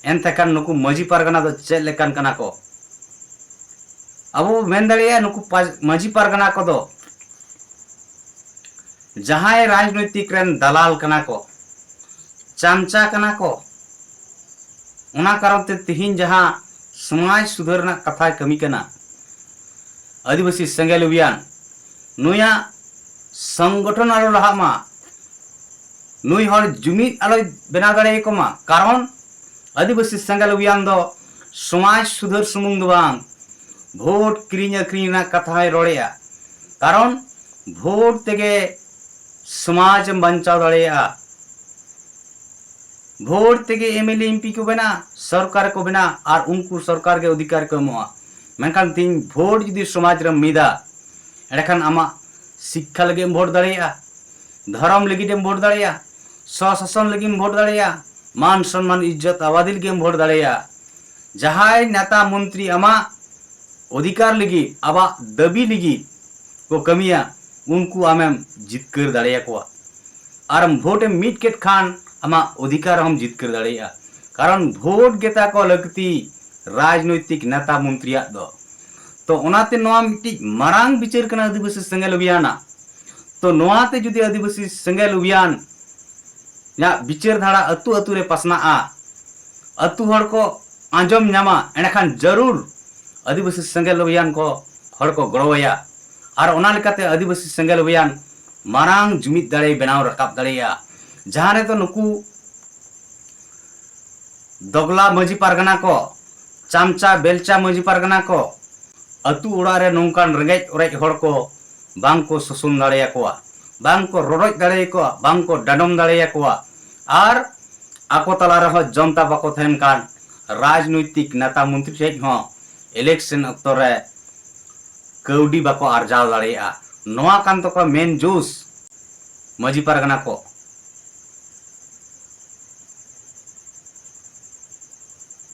ᱮᱱᱛᱮ ᱠᱷᱟᱱ ᱱᱩᱠᱩ ᱢᱟᱹᱡᱷᱤ ᱯᱟᱨᱜᱟᱱᱟ ᱫᱚ ᱪᱮᱫ ᱞᱮᱠᱟᱱ ᱠᱟᱱᱟ ᱠᱚ? ᱟᱵᱚ ᱵᱚ ᱢᱮᱱ ᱫᱟᱲᱮᱭᱟᱜᱼᱟ, ᱱᱩᱠᱩ ᱯᱟᱡ-, ᱢᱟᱹᱡᱷᱤ ᱯᱟᱨᱜᱟᱱᱟ ᱠᱚᱫᱚ ᱡᱟᱦᱟᱸᱭ ᱨᱟᱡᱽᱱᱳᱭᱛᱤᱠ ᱨᱮᱱ ᱫᱟᱞᱟᱞ ᱠᱟᱱᱟ ᱠᱚ, ᱪᱟᱢᱪᱟ ᱠᱟᱱᱟ ᱠᱚ, ᱚᱱᱟ ᱠᱟᱨᱚᱱ ᱛᱮ ᱛᱤᱦᱤᱧ ᱡᱟᱦᱟᱸ ᱥᱚᱢᱟᱡᱽ ᱥᱩᱫᱷᱟᱹᱨ ᱨᱮᱱᱟᱜ ᱠᱟᱛᱷᱟᱭ ᱠᱟᱹᱢᱤ ᱠᱟᱱᱟ, ᱟᱹᱫᱤᱵᱟᱹᱥᱤ ᱥᱮᱸᱜᱮᱞ ᱚᱵᱷᱤᱭᱟᱱ, ᱱᱩᱭᱟᱜ ᱥᱚᱝᱜᱚᱴᱷᱚᱱ ᱟᱨᱚ ᱞᱟᱦᱟᱜ ᱢᱟ, ᱱᱩᱭ ᱦᱚᱲ ᱡᱩᱢᱤᱫ ᱟᱞᱚᱭ ᱵᱮᱱᱟᱣ ᱫᱟᱲᱮᱭᱟᱠᱚ ᱢᱟ᱾ ᱠᱟᱨᱚᱱ ᱟᱹᱫᱤᱵᱟᱹᱥᱤ ᱥᱮᱸᱜᱮᱞ ᱚᱵᱷᱤᱭᱟᱱ ᱫᱚ ᱥᱚᱢᱟᱡᱽ ᱥᱩᱫᱷᱟᱹᱨ ᱥᱩᱢᱩᱝ ᱫᱚ ᱵᱟᱝ, ᱵᱷᱳᱴ ᱠᱤᱨᱤᱧ ᱟᱹᱠᱷᱨᱤᱧ ᱨᱮᱱᱟᱜ ᱠᱟᱛᱷᱟ ᱦᱚᱸᱭ ᱨᱚᱲᱮᱜᱼᱟ᱾ ᱠᱟᱨᱚᱱ ᱵᱷᱳᱴ ᱛᱮᱜᱮ ᱥᱚᱢᱟᱡᱽ ᱮᱢ ᱵᱟᱧᱪᱟᱣ ᱫᱟᱲᱮᱭᱟᱜᱼᱟ᱾ ᱵᱷᱳᱴ ᱛᱮᱜᱮ M L A, M P ᱠᱚ ᱵᱮᱱᱟᱜᱼᱟ, ᱥᱚᱨᱠᱟᱨ ᱠᱚ ᱵᱮᱱᱟᱜᱼᱟ, ᱟᱨ ᱩᱱᱠᱩ ᱥᱚᱨᱠᱟᱨ ᱜᱮ ᱚᱫᱷᱤᱠᱟᱨ ᱠᱚ ᱮᱢᱚᱜᱼᱟ᱾ ᱢᱮᱱᱠᱷᱟᱱ ᱛᱮᱦᱮᱧ ᱵᱷᱳᱴ ᱡᱩᱫᱤ ᱥᱚᱢᱟᱡᱽ ᱨᱮᱢ ᱢᱤᱫᱟ, ᱮᱸᱰᱮᱠᱷᱟᱱ ᱟᱢᱟᱜ ᱥᱤᱠᱠᱷᱟ ᱞᱟᱹᱜᱤᱫ ᱮᱢ ᱵᱷᱳᱴ ᱫᱟᱲᱮᱭᱟᱜᱼᱟ, ᱫᱷᱚᱨᱚᱢ ᱞᱟᱹᱜᱤᱫ ᱮᱢ ᱵᱷᱳᱴ ᱫᱟᱲᱮᱭᱟᱜᱼᱟ, ᱥᱚᱥᱟᱥᱚᱱ ᱞᱟᱹᱜᱤᱫ ᱮᱢ ᱵᱷᱳᱴ ᱫᱟᱲᱮᱭᱟᱜᱼᱟ, ᱢᱟᱱ ᱥᱚᱱᱢᱟᱱ ᱤᱡᱽᱡᱚᱛ ᱟᱵᱟᱫᱤ ᱞᱟᱹᱜᱤᱫ ᱮᱢ ᱵᱷᱳᱴ ᱫᱟᱲᱮᱭᱟᱜᱼᱟ᱾ ᱡᱟᱦᱟᱸᱭ ᱱᱮᱛᱟ ᱢᱚᱱᱛᱨᱤ ᱟᱢᱟᱜ ᱚᱫᱷᱤᱠᱟᱨ ᱞᱟᱹᱜᱤᱫ, ᱟᱵᱚᱣᱟᱜ ᱫᱟᱹᱵᱤ ᱞᱟᱹᱜᱤᱫ ᱠᱚ ᱠᱟᱹᱢᱤᱭᱟ, ᱩᱱᱠᱩ ᱟᱢᱮᱢ ᱡᱤᱛᱠᱟᱹᱨ ᱫᱟᱲᱮᱭᱟᱠᱚᱣᱟ᱾ ᱟᱨᱮᱢ ᱵᱷᱳᱴ ᱮᱢ ᱢᱤᱫ ᱠᱮᱫ ᱠᱷᱟᱱ ᱟᱢᱟᱜ ᱚᱫᱷᱤᱠᱟᱨ ᱦᱚᱸᱢ ᱡᱤᱛᱠᱟᱹᱨ ᱫᱟᱲᱮᱭᱟᱜᱼᱟ᱾ ᱠᱟᱨᱚᱱ ᱵᱷᱳᱴ ᱜᱮᱛᱟ ᱠᱚ ᱞᱟᱹᱠᱛᱤ ᱨᱟᱡᱽᱱᱳᱭᱛᱤᱠ ᱱᱮᱛᱟ ᱢᱚᱱᱛᱨᱤᱭᱟᱜ ᱫᱚ᱾ ᱛᱚ ᱚᱱᱟᱛᱮ ᱱᱚᱣᱟ ᱢᱤᱫᱴᱤᱡ ᱢᱟᱨᱟᱝ ᱵᱤᱪᱟᱹᱨ ᱠᱟᱱᱟ ᱟᱹᱫᱤᱵᱟᱹᱥᱤ ᱥᱮᱸᱜᱮᱞ ᱚᱵᱷᱤᱭᱟᱱᱟᱜ᱾ ᱛᱚ ᱱᱚᱣᱟᱛᱮ ᱡᱩᱫᱤ ᱟᱹᱫᱤᱵᱟᱹᱥᱤ ᱥᱮᱸᱜᱮᱞ ᱚᱵᱷᱤᱭᱟᱱ ᱨᱮᱭᱟᱜ ᱵᱤᱪᱟᱹᱨ ᱫᱷᱟᱨᱟ ᱟᱹᱛᱩ ᱟᱹᱛᱩ ᱨᱮ ᱯᱟᱥᱱᱟᱜᱼᱟ, ᱟᱹᱛᱩ ᱦᱚᱲ ᱠᱚ ᱟᱸᱡᱚᱢ ᱧᱟᱢᱟ, ᱮᱸᱰᱮᱠᱷᱟᱱ ᱡᱟᱹᱨᱩᱲ ᱟᱹᱫᱤᱵᱟᱹᱥᱤ ᱥᱮᱸᱜᱮᱞ ᱚᱵᱷᱤᱭᱟᱱ ᱠᱚ ᱦᱚᱲ ᱠᱚ ᱜᱚᱲᱚᱣᱟᱭᱟ᱾ ᱟᱨ ᱚᱱᱟ ᱞᱮᱠᱟᱛᱮ ᱟᱹᱫᱤᱵᱟᱹᱥᱤ ᱥᱮᱸᱜᱮᱞ ᱚᱵᱷᱤᱭᱟᱱ ᱢᱟᱨᱟᱝ ᱡᱩᱢᱤᱫ ᱫᱟᱲᱮᱭ ᱵᱮᱱᱟᱣ ᱨᱟᱠᱟᱵ ᱫᱟᱲᱮᱭᱟᱜᱼᱟ, ᱡᱟᱦᱟᱸ ᱨᱮᱫᱚ ᱱᱩᱠᱩ ᱫᱚᱜᱽᱞᱟ ᱢᱟᱹᱡᱷᱤ ᱯᱟᱨᱜᱟᱱᱟ ᱠᱚ, ᱪᱟᱢᱪᱟ ᱵᱮᱞᱪᱟ ᱢᱟᱹᱡᱷᱤ ᱯᱟᱨᱜᱟᱱᱟ ᱠᱚ, ᱟᱹᱛᱩ ᱚᱲᱟᱜ ᱨᱮ ᱱᱚᱝᱠᱟᱱ ᱨᱮᱸᱜᱮᱡ ᱚᱨᱮᱡ ᱦᱚᱲ ᱠᱚ ᱵᱟᱝ ᱠᱚ ᱥᱳᱥᱚᱱ ᱫᱟᱲᱮᱭᱟᱠᱚᱣᱟ, ᱵᱟᱝ ᱠᱚ ᱨᱚᱰᱚᱡ ᱫᱟᱲᱮᱭᱟᱠᱚᱣᱟ, ᱵᱟᱝ ᱠᱚ ᱰᱟᱰᱚᱢ ᱫᱟᱲᱮᱭᱟᱠᱚᱣᱟ᱾ ᱟᱨ ᱟᱠᱚ ᱛᱟᱞᱟ ᱨᱮᱦᱚᱸ ᱡᱚᱱᱛᱟ ᱵᱟᱠᱚ ᱛᱟᱦᱮᱱ ᱠᱷᱟᱱ ᱨᱟᱡᱽᱱᱳᱭᱛᱤᱠ ᱱᱮᱛᱟ ᱢᱚᱱᱛᱨᱤ ᱴᱷᱮᱱ ᱦᱚᱸ ᱤᱞᱮᱠᱥᱚᱱ ᱚᱠᱛᱚ ᱨᱮ ᱠᱟᱹᱣᱰᱤ ᱵᱟᱠᱚ ᱟᱨᱡᱟᱣ ᱫᱟᱲᱮᱭᱟᱜᱼᱟ᱾ ᱱᱚᱣᱟ ᱠᱟᱱ ᱛᱟᱠᱚᱣᱟ ᱢᱮᱱ ᱡᱳᱥ ᱢᱟᱹᱡᱷᱤ ᱯᱟᱨᱜᱟᱱᱟ ᱠᱚ᱾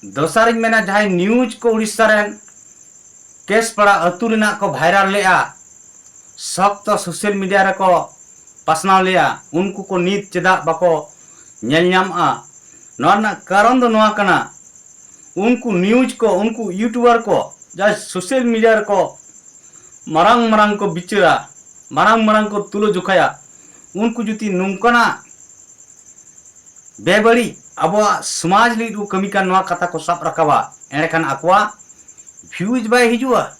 ᱫᱚᱥᱟᱨᱤᱧ ᱢᱮᱱᱟ, ᱡᱟᱦᱟᱸᱭ ᱱᱤᱭᱩᱡᱽ ᱠᱚ ᱩᱲᱤᱥᱥᱟ ᱨᱮᱱ ᱠᱮᱥᱯᱟᱲᱟ ᱟᱹᱛᱩ ᱨᱮᱱᱟᱜ ᱠᱚ ᱵᱷᱟᱭᱨᱟᱞ ᱞᱮᱜᱼᱟ, ᱥᱚᱠᱛᱚ ᱥᱳᱥᱟᱞ ᱢᱤᱰᱤᱭᱟ ᱨᱮᱠᱚ ᱯᱟᱥᱱᱟᱣ ᱞᱮᱜᱼᱟ, ᱩᱱᱠᱩ ᱠᱚ ᱱᱤᱛ ᱪᱮᱫᱟᱜ ᱵᱟᱠᱚ ᱧᱮᱞ ᱧᱟᱢᱚᱜᱼᱟ? ᱱᱚᱣᱟ ᱨᱮᱱᱟᱜ ᱠᱟᱨᱚᱱ ᱫᱚ ᱱᱚᱣᱟ ᱠᱟᱱᱟ, ᱩᱱᱠᱩ ᱱᱤᱭᱩᱡᱽ ᱠᱚ, ᱩᱱᱠᱩ ᱤᱭᱩᱴᱩᱵᱟᱨ ᱠᱚ, ᱡᱟᱦᱟᱸᱭ ᱥᱳᱥᱟᱞ ᱢᱤᱰᱤᱭᱟ ᱨᱮᱠᱚ ᱢᱟᱨᱟᱝ ᱢᱟᱨᱟᱝ ᱠᱚ ᱵᱤᱪᱟᱹᱨᱟ, ᱢᱟᱨᱟᱝ ᱢᱟᱨᱟᱝ ᱠᱚ ᱛᱩᱞᱟᱹ ᱡᱚᱠᱷᱟᱭᱟ, ᱩᱱᱠᱩ ᱡᱩᱫᱤ ᱱᱚᱝᱠᱟᱱᱟᱜ ᱵᱮᱵᱟᱹᱲᱤᱡ ᱟᱵᱚᱣᱟᱜ ᱥᱚᱢᱟᱡᱽ ᱞᱟᱹᱜᱤᱫ ᱠᱚ ᱠᱟᱹᱢᱤ ᱠᱟᱱ ᱱᱚᱣᱟ ᱠᱟᱛᱷᱟ ᱠᱚ ᱥᱟᱵ ᱨᱟᱠᱟᱵᱟ, ᱮᱸᱰᱮᱠᱷᱟᱱ ᱟᱠᱚᱣᱟᱜ ᱵᱷᱤᱭᱩᱡᱽ ᱵᱟᱭ ᱦᱤᱡᱩᱜᱼᱟ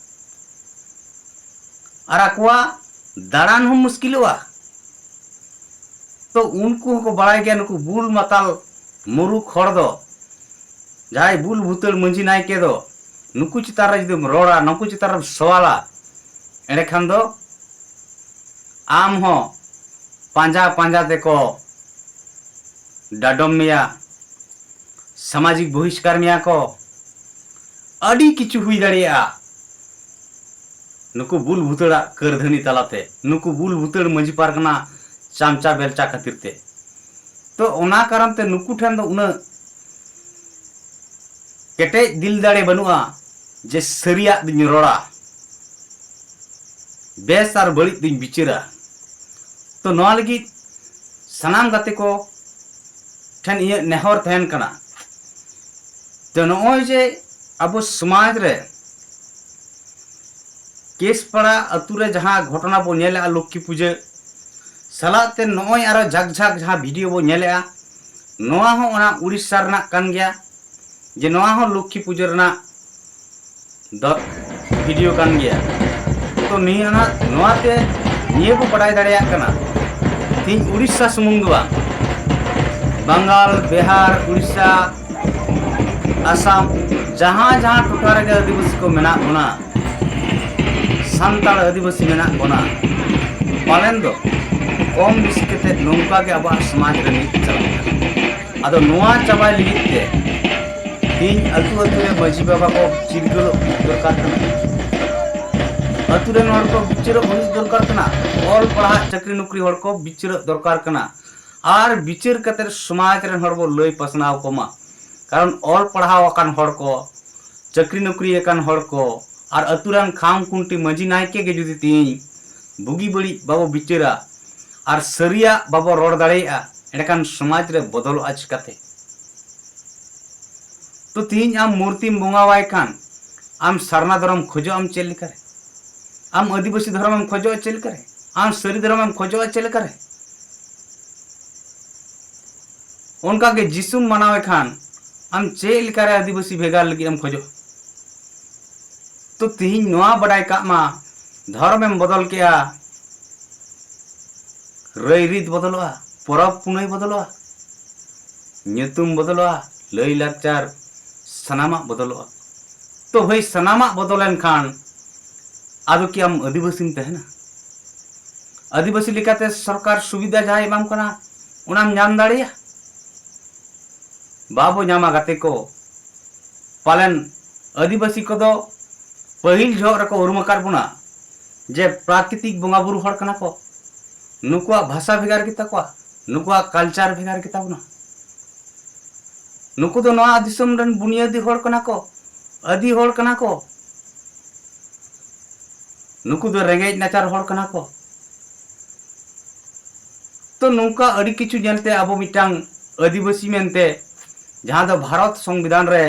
ᱟᱨ ᱟᱠᱚᱣᱟᱜ ᱫᱟᱬᱟᱱ ᱦᱚᱸ ᱢᱩᱥᱠᱤᱞᱚᱜᱼᱟ᱾ ᱛᱚ ᱩᱱᱠᱩ ᱦᱚᱸᱠᱚ ᱵᱟᱲᱟᱭ ᱜᱮᱭᱟ, ᱱᱩᱠᱩ ᱵᱩᱞ ᱢᱟᱛᱟᱞ ᱢᱩᱨᱩᱠ ᱦᱚᱲ ᱫᱚ, ᱡᱟᱦᱟᱸᱭ ᱵᱩᱞ ᱵᱷᱩᱛᱟᱹᱲ ᱢᱟᱹᱡᱷᱤ ᱱᱟᱭᱠᱮ ᱫᱚ, ᱱᱩᱠᱩ ᱪᱮᱛᱟᱱ ᱨᱮ ᱡᱩᱫᱤᱢ ᱨᱚᱲᱟ, ᱱᱩᱠᱩ ᱪᱮᱛᱟᱱ ᱨᱮᱢ ᱥᱚᱣᱟᱞᱟ, ᱮᱸᱰᱮᱠᱷᱟᱱ ᱫᱚ ᱟᱢ ᱦᱚᱸ ᱯᱟᱸᱡᱟ ᱯᱟᱸᱡᱟ ᱛᱮᱠᱚ ᱰᱟᱰᱚᱢ ᱢᱮᱭᱟ, ᱥᱟᱢᱟᱡᱤᱠ ᱵᱚᱦᱤᱥᱠᱟᱨ ᱢᱮᱭᱟ ᱠᱚ, ᱟᱹᱰᱤ ᱠᱤᱪᱷᱩ ᱦᱩᱭ ᱫᱟᱲᱮᱭᱟᱜᱼᱟ᱾ ᱱᱩᱠᱩ ᱵᱩᱞ ᱵᱷᱩᱛᱟᱹᱲᱟᱜ ᱠᱟᱹᱨᱫᱷᱟᱹᱱᱤ ᱛᱟᱞᱟᱛᱮ, ᱱᱩᱠᱩ ᱵᱩᱞ ᱵᱷᱩᱛᱟᱹᱲ ᱢᱟᱹᱡᱷᱤ ᱯᱟᱨᱜᱟᱱᱟ ᱪᱟᱢᱪᱟ ᱵᱮᱞᱪᱟ ᱠᱷᱟᱹᱛᱤᱨ ᱛᱮ᱾ ᱛᱚ ᱚᱱᱟ ᱠᱟᱨᱚᱱ ᱛᱮ ᱱᱩᱠᱩ ᱴᱷᱮᱱ ᱫᱚ ᱩᱱᱟᱹᱜ ᱠᱮᱴᱮᱡ ᱫᱤᱞ ᱫᱟᱲᱮ ᱵᱟᱹᱱᱩᱜᱼᱟ ᱡᱮ ᱥᱟᱹᱨᱤᱭᱟᱜ ᱫᱩᱧ ᱨᱚᱲᱟ, ᱵᱮᱥ ᱟᱨ ᱵᱟᱹᱲᱤᱡ ᱫᱩᱧ ᱵᱤᱪᱟᱹᱨᱟ᱾ ᱛᱚ ᱱᱚᱣᱟ ᱞᱟᱹᱜᱤᱫ ᱥᱟᱱᱟᱢ ᱜᱟᱛᱮ ᱠᱚ ᱴᱷᱮᱱ ᱤᱧᱟᱹᱜ ᱱᱮᱦᱚᱨ ᱛᱟᱦᱮᱱ ᱠᱟᱱᱟ, ᱛᱚ ᱱᱚᱜᱼᱚᱭ ᱡᱮ ᱟᱵᱚ ᱥᱚᱢᱟᱡᱽ ᱨᱮ ᱠᱮᱥᱯᱟᱲᱟ ᱟᱹᱛᱩ ᱨᱮ ᱡᱟᱦᱟᱸ ᱜᱷᱚᱴᱚᱱᱟ ᱵᱚ ᱧᱮᱞᱮᱜᱼᱟ ᱞᱚᱠᱠᱷᱤ ᱯᱩᱡᱟᱹ ᱥᱟᱞᱟᱜ ᱛᱮ, ᱱᱚᱜᱼᱚᱭ ᱟᱨᱚ ᱡᱷᱟᱠ ᱡᱷᱟᱠ ᱡᱟᱦᱟᱸ ᱵᱷᱤᱰᱤᱭᱳ ᱵᱚ ᱧᱮᱞᱮᱜᱼᱟ, ᱱᱚᱣᱟ ᱦᱚᱸ ᱚᱱᱟ ᱩᱲᱤᱥᱥᱟ ᱨᱮᱱᱟᱜ ᱠᱟᱱ ᱜᱮᱭᱟ, ᱡᱮ ᱱᱚᱣᱟ ᱦᱚᱸ ᱞᱚᱠᱠᱷᱤ ᱯᱩᱡᱟᱹ ᱨᱮᱱᱟᱜ ᱫᱚ ᱵᱷᱤᱰᱤᱭᱳ ᱠᱟᱱ ᱜᱮᱭᱟ᱾ ᱛᱚ ᱱᱤᱭᱟᱹ ᱱᱟᱜ ᱱᱚᱣᱟᱛᱮ ᱱᱤᱭᱟᱹ ᱵᱚ ᱵᱟᱰᱟᱭ ᱫᱟᱲᱮᱭᱟᱜ ᱠᱟᱱᱟ, ᱛᱮᱦᱮᱧ ᱩᱲᱤᱥᱥᱟ ᱥᱩᱢᱩᱝ ᱫᱚ ᱵᱟᱝ, ᱵᱟᱝᱜᱟᱞ, ᱵᱤᱦᱟᱨ, ᱩᱲᱤᱥᱥᱟ, ᱟᱥᱟᱢ, ᱡᱟᱦᱟᱸ ᱡᱟᱦᱟᱸ ᱴᱚᱴᱷᱟ ᱨᱮᱜᱮ ᱟᱹᱫᱤᱵᱟᱹᱥᱤ ᱠᱚ ᱢᱮᱱᱟᱜ ᱵᱚᱱᱟ, ᱥᱟᱱᱛᱟᱲ ᱟᱹᱫᱤᱵᱟᱹᱥᱤ ᱢᱮᱱᱟᱜ ᱵᱚᱱᱟ, ᱯᱟᱞᱮᱱ ᱫᱚ ᱠᱚᱢ ᱵᱮᱥᱤ ᱠᱟᱛᱮ ᱱᱚᱝᱠᱟ ᱜᱮ ᱟᱵᱚᱣᱟᱜ ᱥᱚᱢᱟᱡᱽ ᱨᱮ ᱢᱤᱫ ᱪᱟᱞᱟᱜ ᱠᱟᱱᱟ᱾ ᱟᱫᱚ ᱱᱚᱣᱟ ᱪᱟᱵᱟᱭ ᱞᱟᱹᱜᱤᱫ ᱛᱮ ᱛᱤᱦᱤᱧ ᱟᱹᱛᱩ ᱟᱹᱛᱩ ᱨᱮ ᱢᱟᱹᱡᱷᱤ ᱵᱟᱵᱟ ᱠᱚ ᱪᱤᱨᱜᱟᱹᱞᱚᱜ ᱫᱚᱨᱠᱟᱨ ᱠᱟᱱᱟ᱾ ᱟᱹᱛᱩ ᱨᱮᱱ ᱦᱚᱲ ᱠᱚ ᱵᱤᱪᱟᱹᱨᱚᱜ ᱦᱩᱭᱩᱜ ᱫᱚᱨᱠᱟᱨ ᱠᱟᱱᱟ᱾ ᱚᱞ ᱯᱟᱲᱦᱟᱜ ᱪᱟᱹᱠᱨᱤ ᱱᱚᱠᱨᱤ ᱦᱚᱲ ᱠᱚ ᱵᱤᱪᱟᱹᱨᱚᱜ ᱫᱚᱨᱠᱟᱨ ᱠᱟᱱᱟ᱾ ᱟᱨ ᱵᱤᱪᱟᱹᱨ ᱠᱟᱛᱮ ᱥᱚᱢᱟᱡᱽ ᱨᱮᱱ ᱦᱚᱲ ᱵᱚ ᱞᱟᱹᱭ ᱯᱟᱥᱱᱟᱣ ᱠᱚᱢᱟ᱾ ᱠᱟᱨᱚᱱ ᱚᱞ ᱯᱟᱲᱦᱟᱣ ᱟᱠᱟᱱ ᱦᱚᱲ ᱠᱚ, ᱪᱟᱹᱠᱨᱤ ᱱᱚᱠᱨᱤ ᱟᱠᱟᱱ ᱦᱚᱲ ᱠᱚ, ᱟᱨ ᱟᱹᱛᱩ ᱨᱮᱱ ᱠᱷᱟᱢ ᱠᱷᱩᱱᱴᱤ ᱢᱟᱹᱡᱷᱤ ᱱᱟᱭᱠᱮ ᱜᱮ ᱡᱩᱫᱤ ᱛᱤᱦᱤᱧ ᱵᱩᱜᱤ ᱵᱟᱹᱲᱤᱡ ᱵᱟᱵᱚ ᱵᱤᱪᱟᱹᱨᱟ ᱟᱨ ᱥᱟᱹᱨᱤᱭᱟᱜ ᱵᱟᱵᱚ ᱨᱚᱲ ᱫᱟᱲᱮᱭᱟᱜᱼᱟ, ᱮᱸᱰᱮᱠᱷᱟᱱ ᱥᱚᱢᱟᱡᱽ ᱨᱮ ᱵᱚᱫᱚᱞᱚᱜᱼᱟ ᱪᱤᱠᱟᱹᱛᱮ? ᱛᱚ ᱛᱤᱦᱤᱧ ᱟᱢ ᱢᱩᱨᱛᱤᱢ ᱵᱚᱸᱜᱟᱣᱟᱭ ᱠᱷᱟᱱ ᱟᱢ ᱥᱟᱨᱱᱟ ᱫᱷᱚᱨᱚᱢ ᱠᱷᱚᱡᱚᱜ ᱟᱢ ᱪᱮᱫ ᱞᱮᱠᱟᱨᱮ? ᱟᱢ ᱟᱹᱫᱤᱵᱟᱹᱥᱤ ᱫᱷᱚᱨᱚᱢᱮᱢ ᱠᱷᱚᱡᱚᱜᱼᱟ ᱪᱮᱫ ᱞᱮᱠᱟᱨᱮ? ᱟᱢ ᱥᱟᱹᱨᱤ ᱫᱷᱚᱨᱚᱢᱮᱢ ᱠᱷᱚᱡᱚᱜᱼᱟ ᱪᱮᱫ ᱞᱮᱠᱟᱨᱮ? ᱚᱱᱠᱟᱜᱮ ᱡᱤᱥᱩᱢ ᱢᱟᱱᱟᱣᱮ ᱠᱷᱟᱱ ᱟᱢ ᱪᱮᱫ ᱞᱮᱠᱟᱨᱮ ᱟᱹᱫᱤᱵᱟᱹᱥᱤ ᱵᱷᱮᱜᱟᱨ ᱞᱟᱹᱜᱤᱫ ᱮᱢ ᱠᱷᱚᱡᱚᱜᱼᱟ? ᱛᱚ ᱛᱤᱦᱤᱧ ᱱᱚᱣᱟ ᱵᱟᱰᱟᱭ ᱠᱟᱜ ᱢᱟ, ᱫᱷᱚᱨᱚᱢᱮᱢ ᱵᱚᱫᱚᱞ ᱠᱮᱜᱼᱟ, ᱨᱟᱹᱭ ᱨᱤᱛ ᱵᱚᱫᱚᱞᱚᱜᱼᱟ, ᱯᱚᱨᱚᱵᱽ ᱯᱩᱱᱟᱹᱭ ᱵᱚᱫᱚᱞᱚᱜᱼᱟ, ᱧᱩᱛᱩᱢ ᱵᱚᱫᱚᱞᱚᱜᱼᱟ, ᱞᱟᱹᱭ ᱞᱟᱠᱪᱟᱨ ᱥᱟᱱᱟᱢᱟᱜ ᱵᱚᱫᱚᱞᱚᱜᱼᱟ᱾ ᱛᱚ ᱵᱷᱟᱹᱭ, ᱥᱟᱱᱟᱢᱟᱜ ᱵᱚᱫᱚᱞ ᱮᱱᱠᱷᱟᱱ ᱟᱫᱚ ᱠᱤ ᱟᱢ ᱟᱹᱫᱤᱵᱟᱹᱥᱤᱢ ᱛᱟᱦᱮᱱᱟ? ᱟᱹᱫᱤᱵᱟᱹᱥᱤ ᱞᱮᱠᱟᱛᱮ ᱥᱚᱨᱠᱟᱨ ᱥᱩᱵᱤᱫᱷᱟ ᱡᱟᱦᱟᱸᱭ ᱮᱢᱟᱢ ᱠᱟᱱᱟ, ᱚᱱᱟᱢ ᱧᱟᱢ ᱫᱟᱲᱮᱭᱟᱜᱼᱟ? ᱵᱟᱵᱚ ᱧᱟᱢᱟ ᱜᱟᱛᱮ ᱠᱚ᱾ ᱯᱟᱞᱮᱱ ᱟᱹᱫᱤᱵᱟᱹᱥᱤ ᱠᱚᱫᱚ ᱯᱟᱹᱦᱤᱞ ᱡᱚᱦᱚᱜ ᱨᱮᱠᱚ ᱩᱨᱩᱢ ᱟᱠᱟᱫ ᱵᱚᱱᱟ ᱡᱮ ᱯᱨᱟᱠᱨᱤᱛᱤᱠ ᱵᱚᱸᱜᱟ ᱵᱩᱨᱩ ᱦᱚᱲ ᱠᱟᱱᱟ ᱠᱚ᱾ ᱱᱩᱠᱩᱣᱟᱜ ᱵᱷᱟᱥᱟ ᱵᱷᱮᱜᱟᱨ ᱜᱮᱛᱟ ᱠᱚᱣᱟ, ᱱᱩᱠᱩᱣᱟᱜ ᱠᱟᱞᱪᱟᱨ ᱵᱷᱮᱜᱟᱨ ᱜᱮᱛᱟ ᱵᱚᱱᱟ᱾ ᱱᱩᱠᱩ ᱫᱚ ᱱᱚᱣᱟ ᱫᱤᱥᱚᱢ ᱨᱮᱱ ᱵᱩᱱᱤᱭᱟᱹᱫᱤ ᱦᱚᱲ ᱠᱟᱱᱟ ᱠᱚ᱾ ᱟᱹᱫᱤ ᱦᱚᱲ ᱠᱟᱱᱟ ᱠᱚ, ᱱᱩᱠᱩ ᱫᱚ ᱨᱮᱸᱜᱮᱡ ᱱᱟᱪᱟᱨ ᱦᱚᱲ ᱠᱟᱱᱟ ᱠᱚ᱾ ᱛᱚ ᱱᱚᱝᱠᱟ ᱟᱹᱰᱤ ᱠᱤᱪᱷᱩ ᱧᱮᱞᱛᱮ ᱟᱵᱚ ᱢᱤᱫᱴᱟᱝ ᱟᱹᱫᱤᱵᱟᱹᱥᱤ ᱢᱮᱱᱛᱮ, ᱡᱟᱦᱟᱸ ᱫᱚ ᱵᱷᱟᱨᱚᱛ ᱥᱚᱝᱵᱤᱫᱷᱟᱱ ᱨᱮ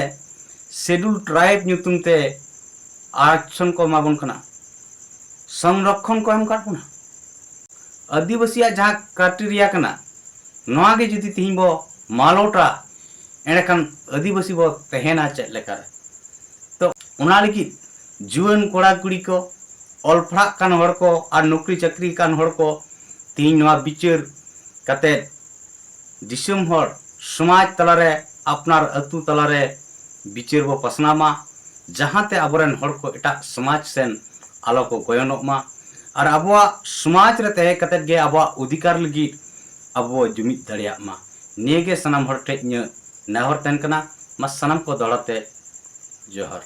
Scheduled Tribe ᱧᱩᱛᱩᱢ ᱛᱮ ᱟᱨᱚᱠᱥᱚᱱ ᱠᱚ ᱮᱢᱟ ᱵᱚᱱ ᱠᱟᱱᱟ, ᱥᱚᱝᱨᱚᱠᱷᱚᱱ ᱠᱚ ᱮᱢ ᱠᱟᱫ ᱵᱚᱱᱟ᱾ ᱟᱹᱫᱤᱵᱟᱹᱥᱤᱭᱟᱜ ᱡᱟᱦᱟᱸ criteria ᱠᱟᱱᱟ, ᱱᱚᱣᱟ ᱜᱮ ᱡᱩᱫᱤ ᱛᱤᱦᱤᱧ ᱵᱚ ᱢᱟᱞᱚᱴᱟ, ᱮᱸᱰᱮᱠᱷᱟᱱ ᱟᱹᱫᱤᱵᱟᱹᱥᱤ ᱵᱚ ᱛᱟᱦᱮᱱᱟ ᱪᱮᱫ ᱞᱮᱠᱟᱨᱮ? ᱛᱚ ᱚᱱᱟ ᱞᱟᱹᱜᱤᱫ ᱡᱩᱣᱟᱹᱱ ᱠᱚᱲᱟ ᱠᱩᱲᱤ ᱠᱚ, ᱚᱞ ᱯᱟᱲᱦᱟᱜ ᱠᱟᱱ ᱦᱚᱲ ᱠᱚ ᱟᱨ ᱱᱚᱠᱨᱤ ᱪᱟᱹᱠᱨᱤ ᱠᱟᱱ ᱦᱚᱲ ᱠᱚ ᱛᱤᱦᱤᱧ ᱱᱚᱣᱟ ᱵᱤᱪᱟᱹᱨ ᱠᱟᱛᱮ ᱫᱤᱥᱚᱢ ᱦᱚᱲ, ᱥᱚᱢᱟᱡᱽ ᱛᱟᱞᱟᱨᱮ, ᱟᱯᱱᱟᱨ ᱟᱹᱛᱩ ᱛᱟᱞᱟᱨᱮ ᱵᱤᱪᱟᱹᱨ ᱵᱚ ᱯᱟᱥᱱᱟᱣ ᱢᱟ, ᱡᱟᱦᱟᱸᱛᱮ ᱟᱵᱚᱨᱮᱱ ᱦᱚᱲ ᱠᱚ ᱮᱴᱟᱜ ᱥᱚᱢᱟᱡᱽ ᱥᱮᱱ ᱟᱞᱚ ᱠᱚ ᱜᱚᱭᱚᱱᱚᱜ ᱢᱟ ᱟᱨ ᱟᱵᱚᱣᱟᱜ ᱥᱚᱢᱟᱡᱽ ᱨᱮ ᱛᱟᱦᱮᱸ ᱠᱟᱛᱮᱫ ᱜᱮ ᱟᱵᱚᱣᱟᱜ ᱚᱫᱷᱤᱠᱟᱨ ᱞᱟᱹᱜᱤᱫ ᱟᱵᱚ ᱵᱚ ᱡᱩᱢᱤᱫ ᱫᱟᱲᱮᱭᱟᱜ ᱢᱟ᱾ ᱱᱤᱭᱟᱹ ᱜᱮ ᱥᱟᱱᱟᱢ ᱦᱚᱲ ᱴᱷᱮᱱ ᱤᱧᱟᱹᱜ ᱱᱮᱦᱚᱨ ᱛᱟᱦᱮᱱ ᱠᱟᱱᱟ᱾ ᱢᱟ ᱥᱟᱱᱟᱢ ᱠᱚ ᱫᱚᱦᱲᱟ ᱛᱮ ᱡᱚᱦᱟᱨ᱾